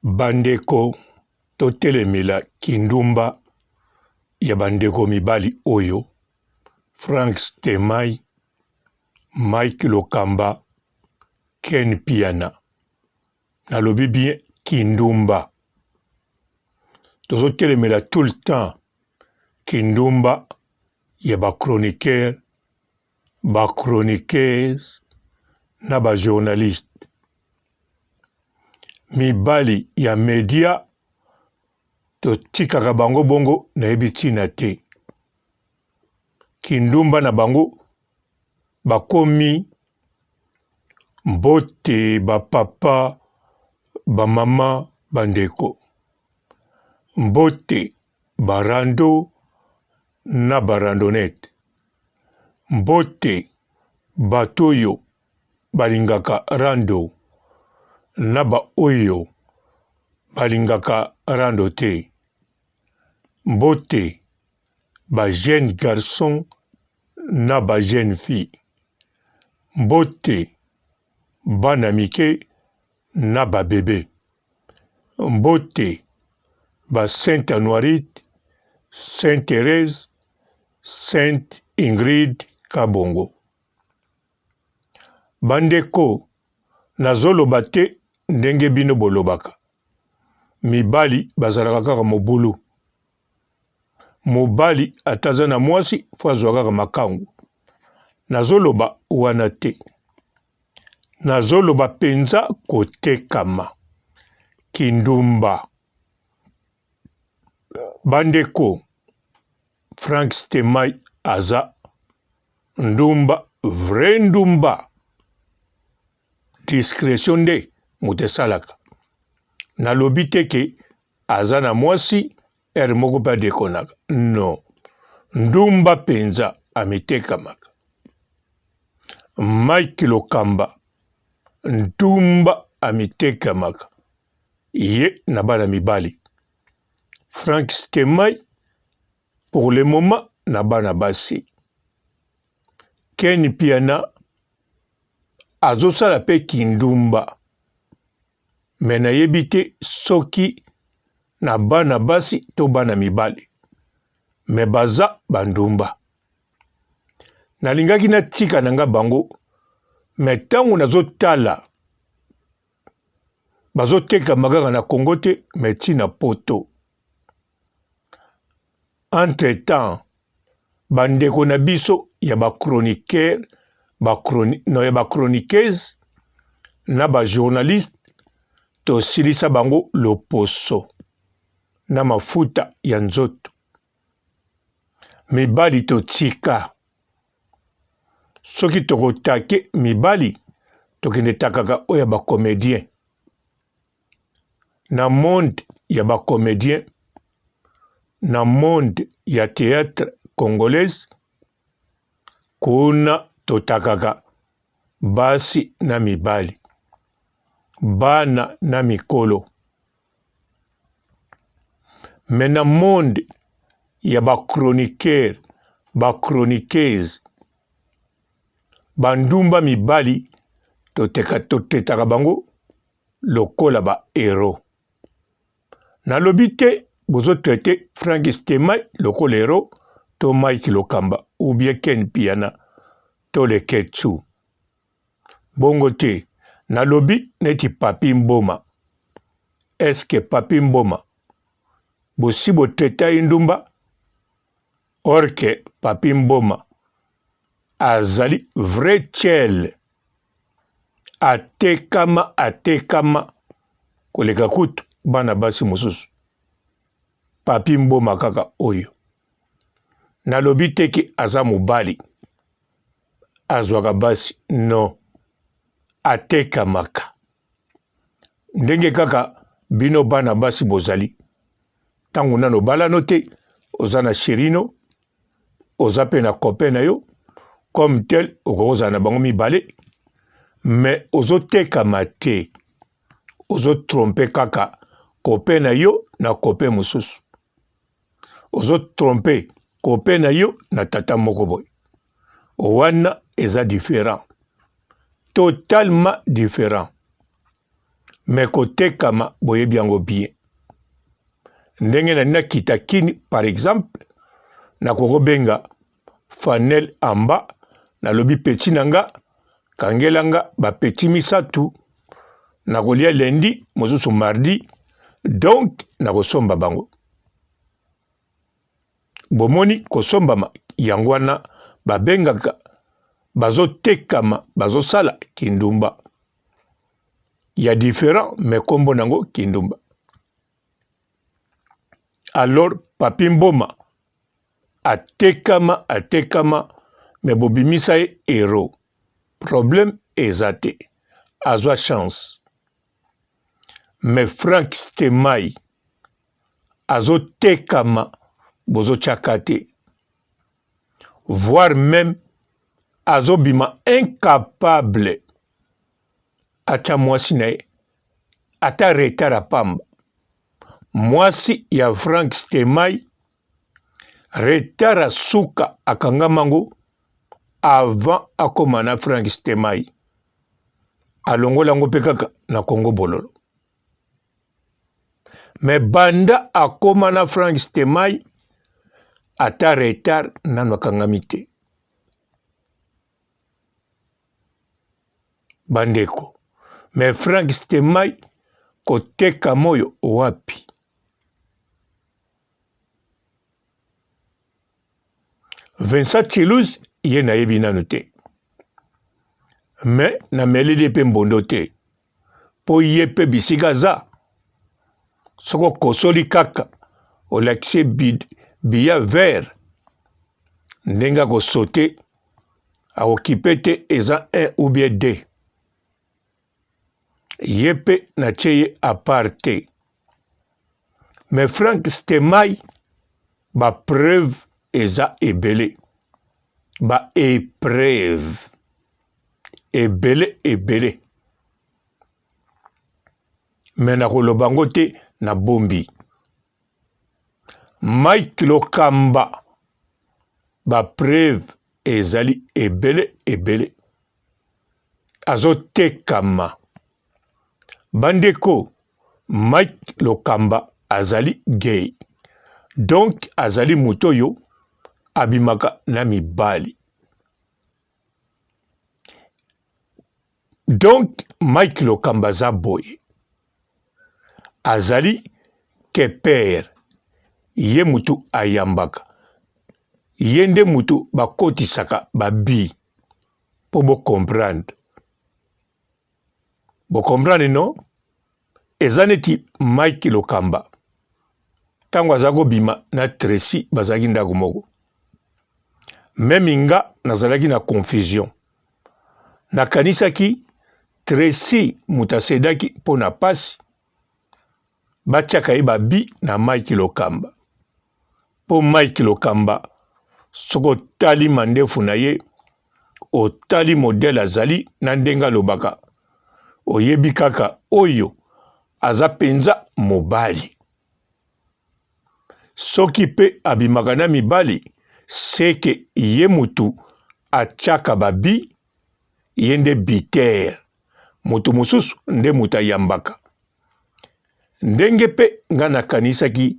Bandeko totelemela kindumba ya bandeko mibali oyo Frank Stemay, Mike Lokamba, Ken Mpiana. Nalobi bien kindumba. Tozotelemela tout le temps kindumba ya ba chroniqueurs, ba chroniqueuses na ba journalistes. Mibali ya media totikaka bango bongo nayebi ntina te. Kindumba na bango bakomi mbote ba papa ba mama ba ndeko mbote ba rando na ba randonnette mbote bato oyo balingaka rando na ba oyo balingaka rando te mbote ba jeune garçon na ba jeune fille mbote bana mike na ba bebe mbote ba sainte anuarite sainte Therèse sainte Ingrid Kabongo. Bandeko nazoloba te ndenge bino bolobaka mibali bazalaka kaka mobulu mobali ata aza na mwasi fo azwa kaka makangu nazoloba wana te nazoloba penza kotekama kindumba bandeko Frank Stemay aza ndumba vrai ndumba discretion nde moto esalaka nalobi te ke aza na mwasi heure moko mpe adekonaka non ndumba mpenza amitekamaka Mike Lokamba ndumba amitekamaka ye na bana mibali Frank Stemay pour le moment na bana basi. Ken Mpiana azosala pe kindumba mais nayebi te soki na bana basi to bana mibali mais baza ba ndumba. Nalingaki natika na nga bango mais tango nazotala bazotekama kaka na Congo te mais ti na poto. Entre temps ba ndeko na biso ya ba chroniqueurs ba chroni, no, ya ba chroniqueuses na ba journalistes tosilisa bango loposo na mafuta ya nzoto. Mibali totika soki tokotake mibali tokende takaka oyo ya ba comediens na monde ya ba comediens na monde ya theatre congolaise kuna totakaka basi na mibali bana na mikolo mais na monde ya ba chroniqueurs ba chroniqueuses ba ndumba mibali toteka totetaka bango lokola ba heros. Nalobi te bozo traite Frank Stemay lokola heros to Mike Lokamba ou bien Ken Mpiana to Leketchou. Bongo te, nalobi neti Papy Mboma. Est-ce que Papy Mboma bosi bo traita ye ndumba? Or que Papy Mboma azali vrai tchel atekama atekama koleka kutu bana basi mosusu. Papy Mboma kaka oyo. Nalobi te ke aza mobali azwaka basi non atekamaka ndenge kaka bino bana basi bozali ntango nano obalano te oza na sherino oza mpe na copain na yo comme tel okoki kozala na bango mibale mais ozotekama te ozotrompe kaka copain na yo na copain mosusu ozo trompe copain na yo na tata moko boye wana eza différent totalement différent. Mais kotekama boyebi yango bien. Ndenge na nakita Kin par exemple, nakoki kobenga Fanel Amba, nalobi petit na nga, kangela nga ba petit misatu, nakolia lundi, mosusu mardi, donc nakosomba bango. Bomoni kosombama yango wana babengaka bazotekama, bazosala kindumba ya different mais kombo nango kindumba. Alors Papy Mboma atekama atekama mais bobimisa ye hero, problème eza te, azwa chance. Mais Franck Stemay azotekama bozotiaka te, voire meme azobima incapable atia mwasi na ye ata retard ya pamba. Mwasi ya Franck Stemay retard ya suka akangama ngo avant akoma na Franck Stemay, alongola yango mpe kaka na Congo bololo. Mais banda akoma na Franck Stemay ata retard nanu akangami te. Bandeko, mais Franck Stemay koteka moyo wapi? Vincent Tshiluz ye nayebi nanu te, mais nameleli ye mpe mbondo te, mpo ye mpe bisika aza soki okosoli kaka olakisi ye biya vert ndenge akosote akokipe te eza 1 ou bien 2 ye mpe natie ye à part te. Mais Franck Stemay ba preuve eza ebele, ba epreuve ebele ebele, mais nakoloba yango te na bombi. Mike Lokamba ba preuve ezali ebele ebele, azotekama bandeko. Mike Lokamba azali gay, donc azali moto oyo abimaka na mibali. Donc Mike Lokamba aza boye, azali keper, ye mutu ayambaka, ye nde mutu bakotisaka ba bi po bo comprendre. Bo comprendre non? Eza neti Mike Lokamba ntango aza kobima na Tracy bazalaki ndako moko. Meme nga nazalaki na confusion, nakanisaki Tracy moto asedaki mpo na pasi batiaka ye babi na Mike Lokamba, mpo Mike Lokamba soki otali mandefu na ye, otali modèle azali na ndenge alobaka, oyebi kaka oyo aza mpenza mobali. Soki mpe abimaka na mibali, seke ye mutu atiaka babi, ye nde buteur, moto mosusu nde moto ayambaka. Ndenge mpe nga nakanisaki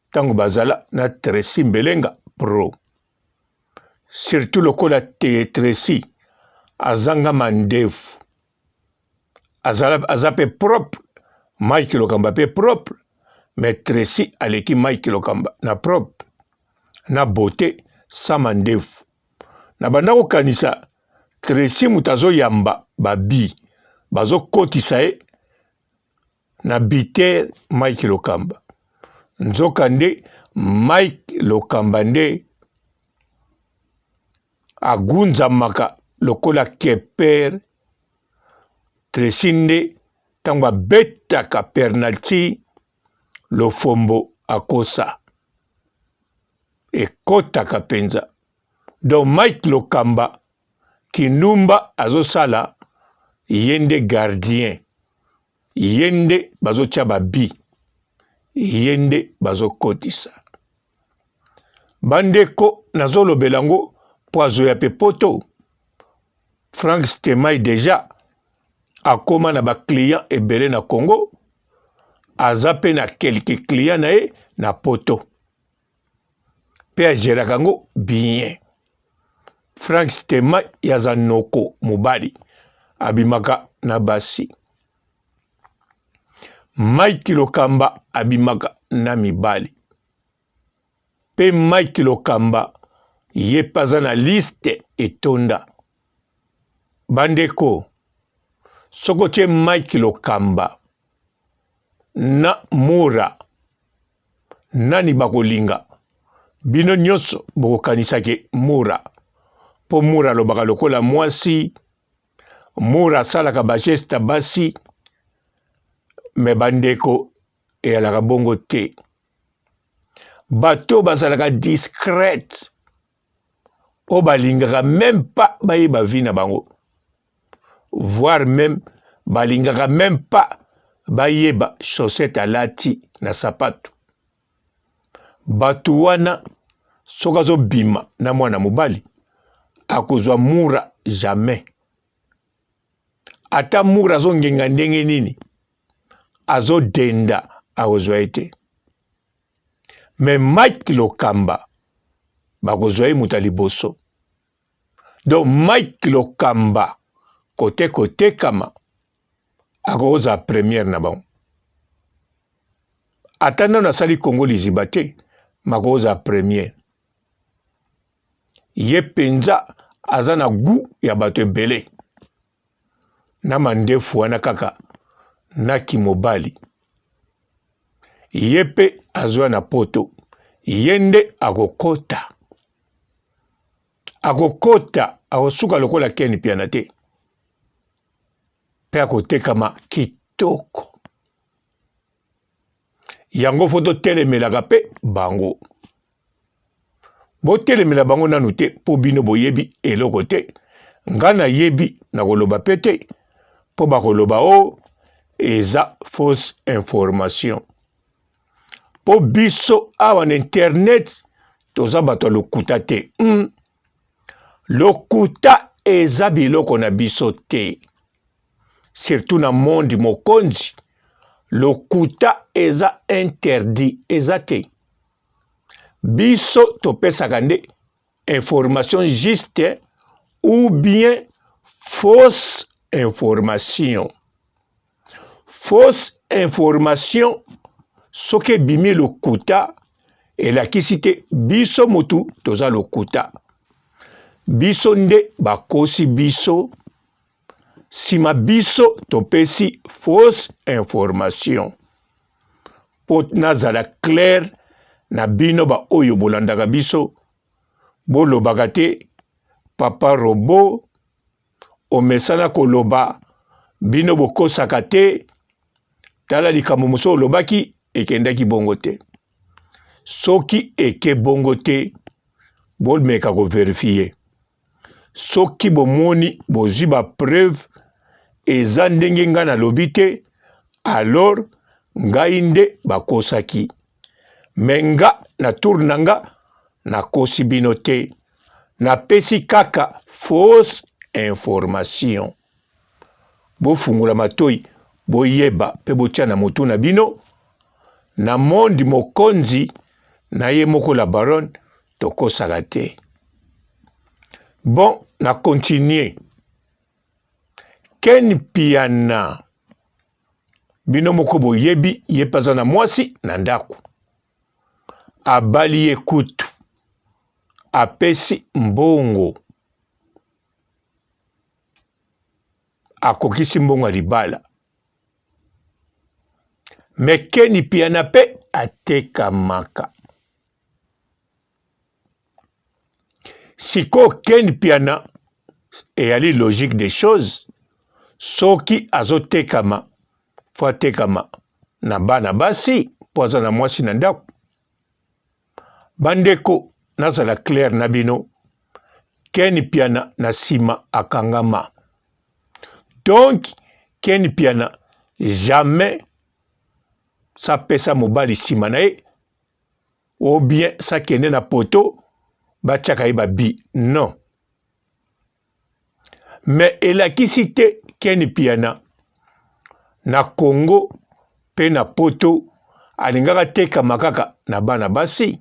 ntango bazala na Tracy Mbelenga pro, surtout lokola te Tracy azanga mandefu, azala, aza mpe propre, Mike Lokamba mpe propre, mais Tracy aleki Mike Lokamba na propre na beauté sans mandefu. Na banda kokanisa Tracy moto azoyamba babi bazokotisa ye na biter Mike Lokamba, nzoka nde Mike Lokamba nde agunzamaka lokola keper. Tracy nde ntango abetaka pernalti Lofombo akosa ekotaka mpenza. Donc Mike Lokamba kindumba azosala ye nde gardien, ye nde bazotia ba bi, ye nde bazokotisa. Bandeko nazolobela yango mpo azoya mpe poto. Frank Stemay deja Akoma na ba clients ebele na Congo, aza pe na quelques clients na ye na poto. Pe ageraka yango bien. Frank Stemay ye aza noko mobali, abimaka na basi. Mike Lokamba abimaka na mibali. Pe Mike Lokamba ye pe aza na liste etonda. Bandeko, soki otie Mike Lokamba na Mura, nani bakolinga? Bino nyonso bokokanisa ke Mura, po Mura alobaka lokola mwasi, Mura asalaka ba geste ya basi, me bandeko eyalaka bongo te. Bato bazalaka discrète oyo balingaka meme pas bayeba vie na bango, voire meme balingaka meme pas bayeba chaussette alati na sapato. Bato wana soki azobima na mwana mobali akozwa mura jamais. Ata mura azongenga ndenge nini, azodenda akozwa ye te. Mais Mike Lokamba bakozwa ye moto ya liboso. Donc Mike Lokamba kote kotekama akozala première na bango. Ata nano asali Congo liziba te, makozala première. Ye penza aza na gout ya bato ebele. Na mandefu wana kaka na kimobali. Ye pe azwa na poto. Ye nde akokota. Akokota, akosuka lokola Ken Mpiana te. Pe akotekama kitoko. Yango fo totelemelaka pe bango. Botelemela bango nanu te po bino boyebi eloko te. Nga nayebi nakoloba pe te po bakoloba o oh, eza fausse information. Po biso awa na internet toza bato ya lokuta te. Lokuta eza biloko na biso te. Surtout na monde mokonzi lokuta eza interdit, eza te. Biso topesaka nde information juste ou bien fausse information. Fausse information soki ebimi lokuta elakisi te biso mutu toza lokuta. Biso nde bakosi biso, sima biso topesi fausse information. Po nazala clair na bino ba oyo bolandaka biso, bolobaka te papa robot omesana koloba bino bokosaka te, tala likambo mosusu olobaki ekendaki bongo te. Soki eke bongo te, bomeka ko verifier. Soki bomoni bozwi ba preuve eza ndenge ngai nalobi te, alors ngai nde bakosaki. Mais nga na tour na nga nakosi bino te, napesi kaka fausse information. Bofungola matoyi boyeba pe botia na mutu na bino, na monde mokonzi na ye moko la baronne tokosaka te. Bon, na continuer. Ken Mpiana, bino moko boyebi ye pe aza na mwasi na ndako. Abali ye kutu, apesi mbongo, akokisi mbongo ya libala. Mais Ken Mpiana pe atekamaka. Sikoyo Ken Mpiana eyali logique des choses, soki azotekama fo atekama na bana basi mpo aza na mwasi na ndako. Bandeko, nazala clair na bino, Ken Mpiana na nsima akangama. Donc Ken Mpiana jamais sapesa mobali nsima na ye ou bien sakende na poto batiaka ye babi non. Mais elakisi te Ken Mpiana. Na Congo pe na poto alingaka atekama kaka na bana basi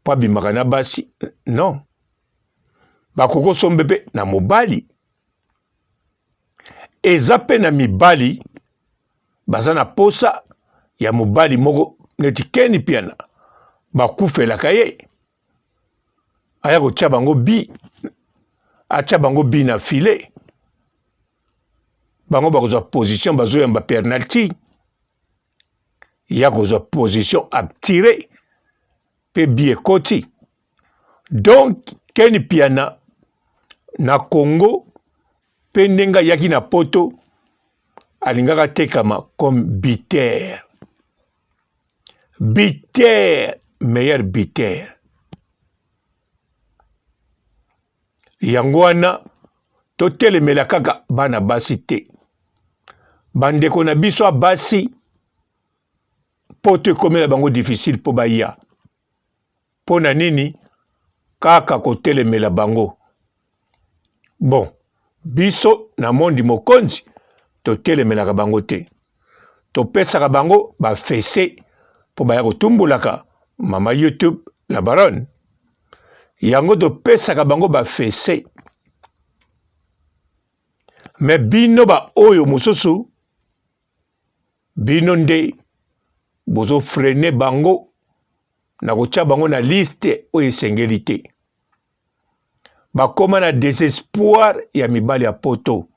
po abimaka na basi non bakoki kosombe pe na mobali eza pe na mibali baza na posa ya mobali moko neti Ken Mpiana bakufelaka ye aya kotia bango bi atia bango bi na filet bango bakozwa position bazoyamba penalty ya kozwa position atire mpe bi ekoti donc Ken Mpiana na Congo mpe ndenge ayaki na poto alingaka atekama comme buteur buteur meilleur buteur yango wana totelemela kaka bana basi te bandeko na biso ya basi poto ekomela bango difficile mpo baya Mpo na nini kaka kotelemela bango? Bon, biso na mondi mokonzi totelemelaka bango te, topesaka bango bafese mpo baya kotumbolaka mama YouTube la baronne. Yango topesaka bango bafese. Me bino ba oyo mosusu bino nde bozo freiner bango na kotia bango na liste oyo esengeli te. Bakoma na desespoir ya mibali ya poto.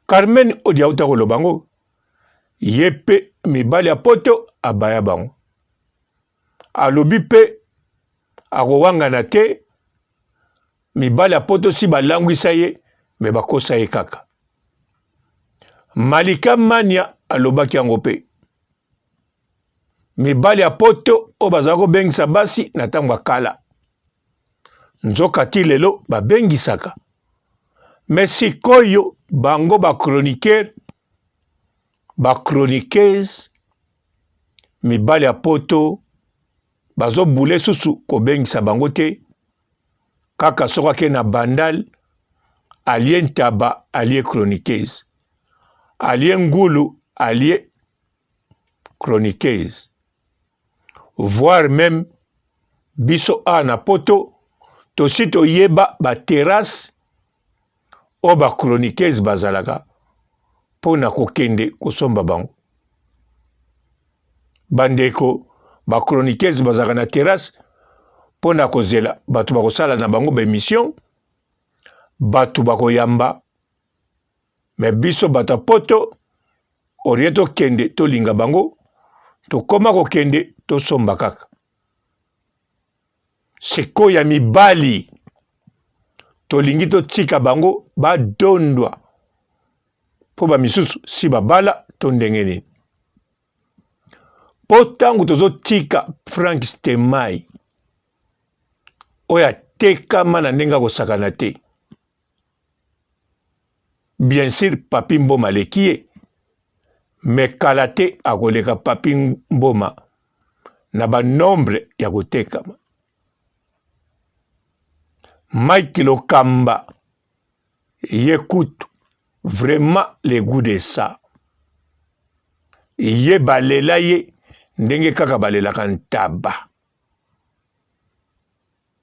Carmen Odia auta koloba ngo, ye pe mibali ya poto abaya bango. Alobi pe akowangana te, mibali ya poto si balangwisa ye me bakosa ye kaka. Malika Mania alobaki yango pe. Mibali ya poto oyo bazala kobengisa basi na ntango ya kala, nzoka ti lelo babengisaka. Me sikoyo bango ba chroniqueur, ba chroniqueuse, mibali ya poto bazobule susu kobengisa bango te, kaka soki ake na bandal alie ntaba alie chroniqueuse, alie ngulu alie chroniqueuse, voire meme biso awa na poto tosi toyeba ba terrasse oyo ba chroniqueuse bazalaka mpo na kokende kosomba bango. Bandeko ba chroniqueuse bazalaka na terrasse mpo na kozela bato bakosala na bango ba emission, bato bakoyamba. Me biso bato ya poto olie tokende tolinga bango, tokoma kokende tosomba kaka. Sikoyo ya mibali tolingi totika bango badondwa mpo bamisusu si babala to ndenge nini? Mpo ntango tozotika Frank Stemay oyo atekama na ndenge akosakana te, bien sur Papy Mboma aleki ye, mais kala te akoleka Papy Mboma na ba nombre ya kotekama. Mike Lokamba ye kutu vraiment le gout de ça, ye balela ye ndenge kaka balelaka ntaba.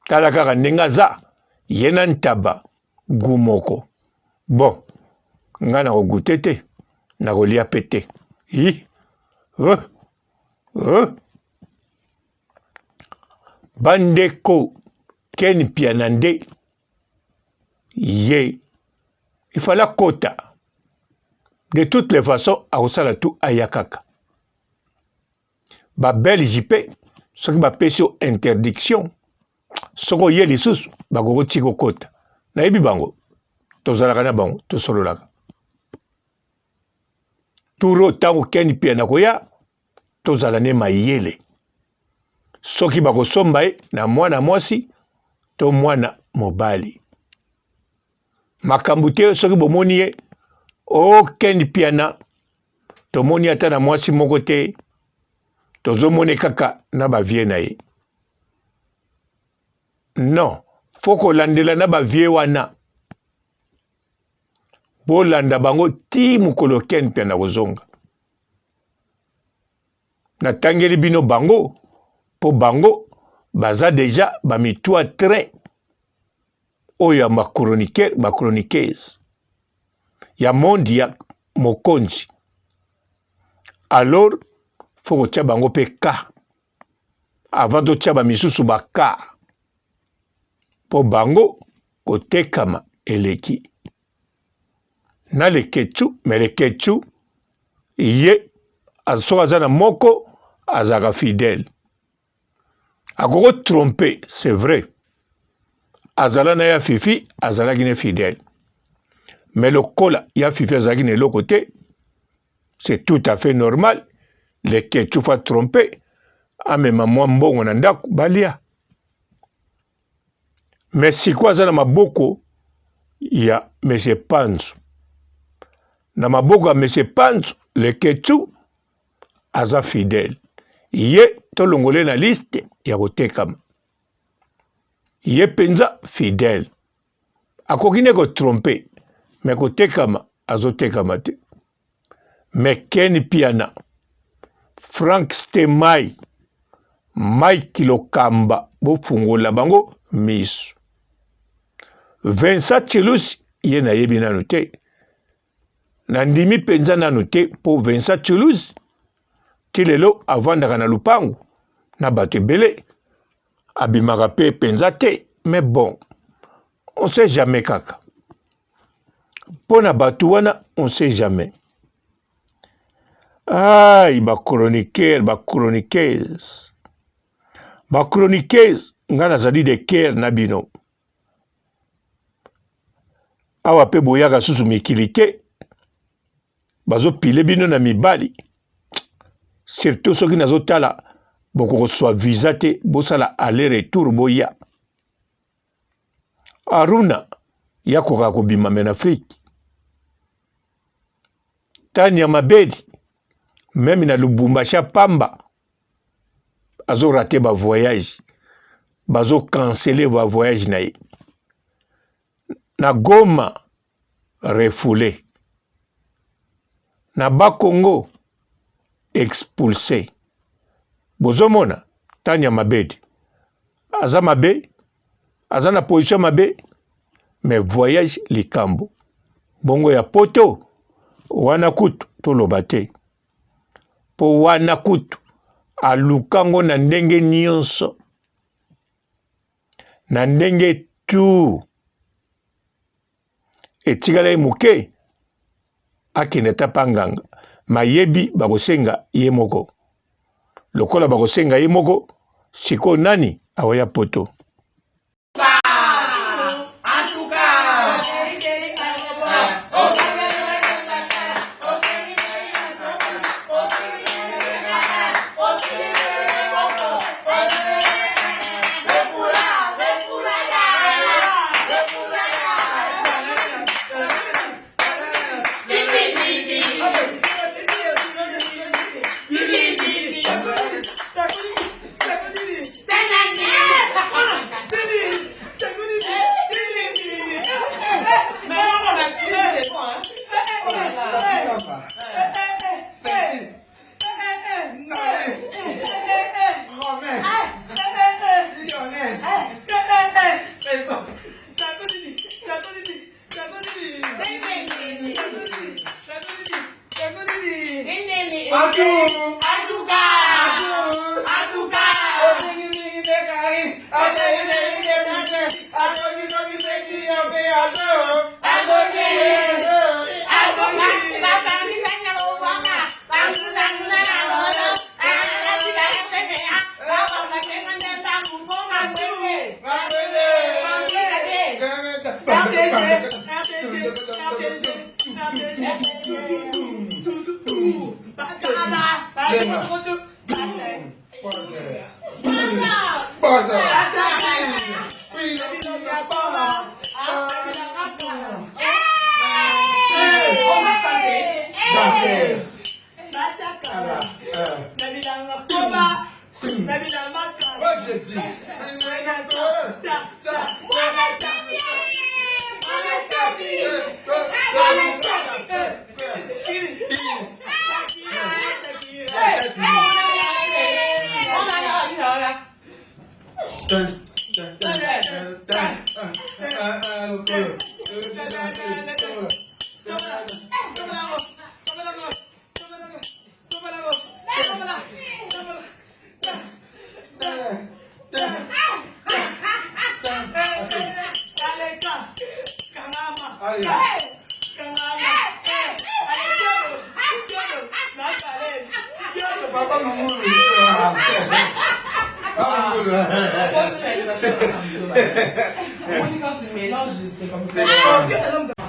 Tala kaka ndenge aza ye na ntaba gout moko. Bon nga nako goute te, nakolia pe te. Hi uh, uh. Bandeko Ken Mpiana nde ye il fallait akota de toutes les façons akosala tout aya kaka. Ba belge pe soki bapesi yo interdiction soki oye lisusu bakoki kotika okota. Nayebi bango, tozalaka na bango, tosololaka. Turo ntango Ken Mpiana akoya tozala ne mayele soki bakosomba ye na mwana mwasi to mwana mobali. Makambo te soki bomoni ye o Ken Mpiana tomoni ata na mwasi moko te, tozomone kaka na ba vie na ye. Non, faut kolandela na ba vie wana. Bolanda bango ti mokolo Ken Mpiana akozonga. Natangeli bino bango mpo bango baza deja ba mitua train oyo ya ba chroniqueur ba chroniqueuse ya monde ya mokonzi alors faut kotia bango mpe ka avant totia ba misusu ba ka mpo bango kotekama eleki na leketchu me leketchu ye soki aza na moko azalaka fidèle akoko trompe c'est vrai azala na ya fifi azalaki ne fidèle mais lokola ya fifi azalaki na eloko te c'est tout à fait normal leketchu fa trompe amema mwa mbongo na ndako balia mais sikoyo aza na maboko ya monsieur Panzu na maboko ya monsieur Panzu leketchu aza fidèle ye tolongole na liste ya kotekama ye mpenza fidèle akoki nde kotrompe me kotekama azotekama te me Ken Piana Frank Stemay Mike Lokamba bofungola bango miso Vincent Chilusi ye nayebi nanu te nandimi mpenza nanu te mpo Vincent Chilusi ti lelo avandaka na lupangu na bato ebele abimaka mpe mpenza te mais bon on sait jamais kaka mpo na bato wana on sait jamais ai ba chroniqueur ba chroniqueuse ba chroniqueuse ngai nazali de cœur na bino awa mpe boyaka susu mikili te bazopile bino na mibali surtout soki nazotala bokokoswa visa te bosala aller retour boya Aruna ye akokaka kobima me na Afrique. Tania Mabedi meme na Lubumbashi ya pamba azo rate ba voyage bazo canceler ba voyage na ye na Goma refoule na Bas Congo expulse bozomona Tania Mabedi aza mabe aza na position mabe mais voyage likambo bongo ya poto wana kutu toloba te po wana kutu aluka ngo na ndenge nyonso na ndenge tout etikala ye moke akende ata pa nganga mayebi bakosenga ye moko lokola bakosenga ye moko sikoyo nani akoya poto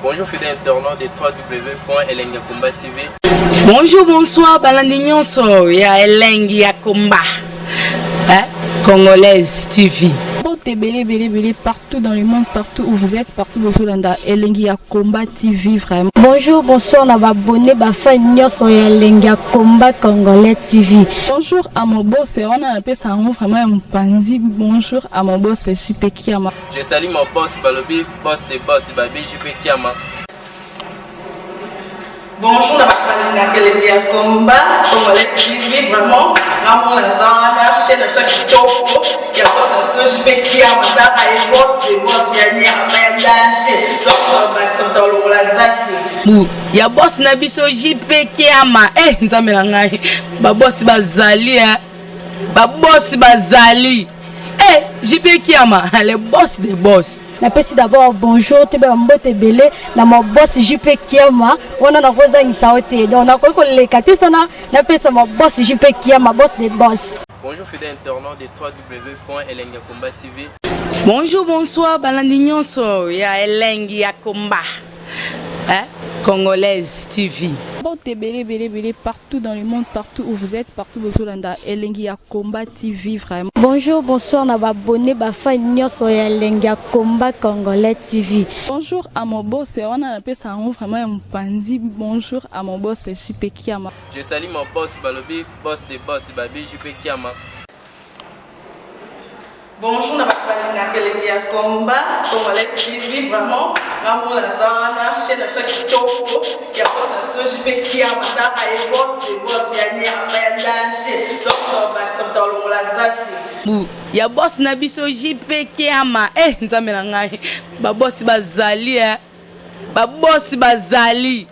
Bonjour fidèles internautes de www.elengiyakomba TV. Bonjour, bonsoir, balandi nyonso ya Elengi ya Komba. Hein? Congolaise TV. Mbote ebele ebele ebele partout dans le monde, partout où vous êtes, partout bozolanda Elengi ya Combat TV vraiment. Bonjour, bonsoir na ba abonné ba fan nyonso ya Elengi ya Combat Congolais TV. Bonjour à mon boss, wana napesa yango vraiment ya mopanzi. Bonjour à mon boss JP Kiama. Je salue mon boss Balobi, boss des boss Babi JP Kiama. Bonjour na bato balingaka elengi ya combat congolais TV vraiment ngamona naza wana chaîne na biso ya kitoko ya boss na biso JP Kiama tala ye boss de boss ya nyama ya danger donc babakisa moto alongola zaki Bu ya boss na biso JP Kiama eh nzambe na ngai ba boss bazali eh ba boss bazali eh JP Kiama le boss des boss. Napesi d'abord bonjour toyeba mbote ebele na ma boss JP Kiama wana nakozangisa yo te donc nakoki koleka te sana napesa ma boss JP Kiama boss des boss. Bonjour fidèles internautes de www.elengiyakomba TV. Bonjour, bonsoir, balandi nyonso ya Elengi ya Komba. Hein? Congolaise TV. Mbote ebele ebele ebele partout dans le monde, partout où vous êtes, partout bozolanda Elengi ya Combat TV vraiment. Bonjour, bonsoir na ba abonné ba fan nyonso ya Elengi ya Combat Congolais TV. Bonjour à mon boss, wana napesa yango vraiment ya mopanzi. Bonjour à mon boss JP Kiama. Je salue mon boss Balobi, boss des boss Babi JP Kiama. Bonjour na bato balingaka elengi ya combat congolais TV vraiment ngamona naza wana chaîne na biso ya kitoko ya boss na biso JP Kiama tala ye boss de boss ya nyama ya danger donc babakisa moto alongola zaki Bu ya boss na biso JP Kiama eh nzambe na ngai ba boss bazali eh ba boss bazali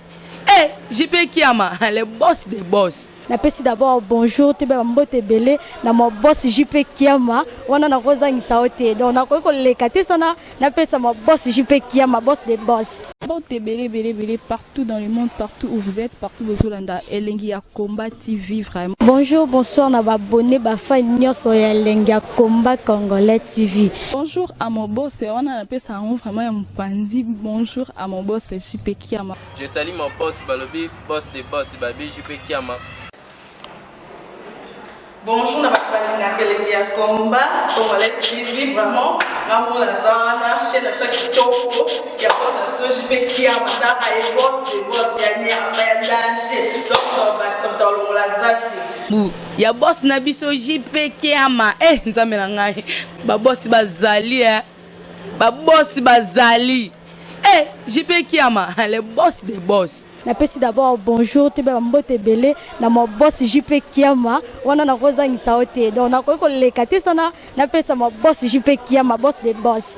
eh JP Kiama le boss des boss. Napesi d'abord bonjour toyeba mbote ebele na ma boss JP Kiama wana nakozangisa yo te donc nakoki koleka te sana napesa ma boss JP Kiama boss des boss. Mbote ebele ebele ebele partout dans le monde, partout où vous êtes, partout bozolanda Elengi ya Combat TV vraiment. Bonjour, bonsoir na ba abonné ba fan nyonso ya Elengi ya Combat Congolais TV. Bonjour à mon boss, wana napesa yango vraiment ya mopanzi. Bonjour à mon boss JP Kiama. Je salue mon boss Balobi, boss des boss Babi JP Kiama. Bonjour na bato balingaka elengi ya combat congolais TV vraiment ngamona naza wana chaîne na biso ya kitoko ya boss na biso JP Kiama tala ye boss de boss ya nyama ya danger donc babakisa moto alongola zaki. Bu ya boss na biso JP Kiama eh nzambe na ngai ba boss bazali eh ba boss bazali eh JP Kiama le boss des boss. Napesi d'abord bonjour toyeba mbote ebele na ma boss JP Kiama wana nakozangisa yo te donc nakoki koleka te sana napesa ma boss JP Kiama boss des boss.